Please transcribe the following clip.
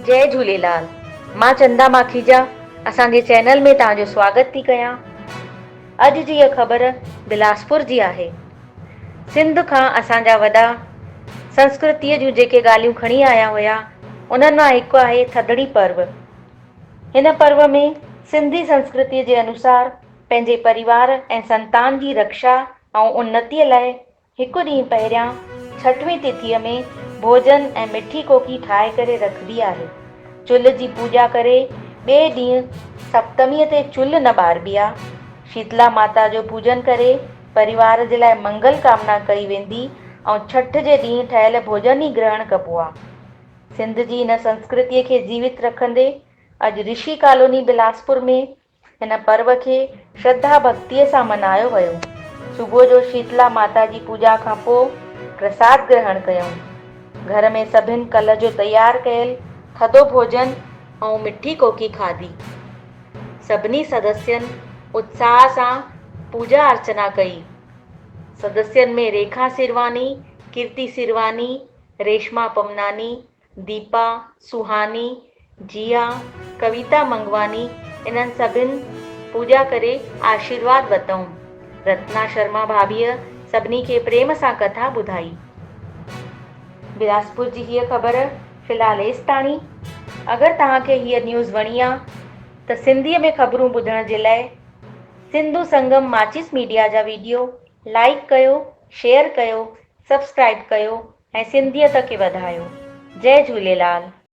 جئي جهوليلال مان چندا ماکيجا اسان جي چينل ۾ توهان جو سواگت ٿي ڪيان اڄ جي هيء خبر بلاسپور جي آهي سنڌ کان اسان جا وڏا سنسڪرتيء جون جيڪي ڳالهيون کڻي آيا هيا انهن مان هڪ آهي ٿڌڙي پرو هن پرو ۾ سنڌي سنسڪرتيء جي انوسار پنهنجي پريوار ۽ سنتان جي رکشا ۽ انتيء لاء هڪ ڏينهن پهريان ڇٺوين تٿيء ۾ ڀوڄن ۽ مٺي ڪوڪي ٺاهي ڪري رکبي آهي. چلهه جي پوڄا ڪري ٻئي ڏينهن سپتميء تي چلهه نه ٻاربي آ. شيتلا ماتا جو پوڄن ڪري پريوار جي لاء منگل ڪامنا ڪئي ويندي ۽ ڇٺ جي ڏينهن ٺهيل ڀوڄن ئي گرهڻ ڪبو آ. سنڌ جي هن سنسڪرتيء کي جيوت رکندي اڄ رشي ڪالوني بلاسپور ۾ هن پرو کي شرڌا ڀڳتيء سان منايو ويو. صبح جو شيتلا ماتا جي پوڄا کان پوء پرساد گرهڻ ڪيائون. گهر ۾ سڀن ڪلهه جو تيار ڪيل ٿڌو ڀوڄن ۽ مٺي ڪوڪي کاڌي. سڀني سدسين اتساهه سان پوڄا ارچنا ڪئي. سدسين ۾ ريکا سرواني، ڪيرتي سرواني، ريشما پمناني، ديپا، سهاني، جيا، ڪويتا منگواني انهن سڀن پوڄا ڪري آشيرواد ورتائون. رتنا شرما ڀاڀيء سڀني کي پريم سان ڪٿا ٻڌائي. بلاسپور جي هيء خبر في الحال ايستاڻي. اگر توهان کي هيء نيوز وڻي آ ته سنڌيء ۾ خبرون ٻڌڻ جي لاء سنڌو سنگم ماچيس ميڊيا جا ويڊيو لائيڪ ڪيو، شيئر ڪيو، سبسڪرائيب ڪيو ۽ سنڌيت کي وڌايو. جئي جهوليلال.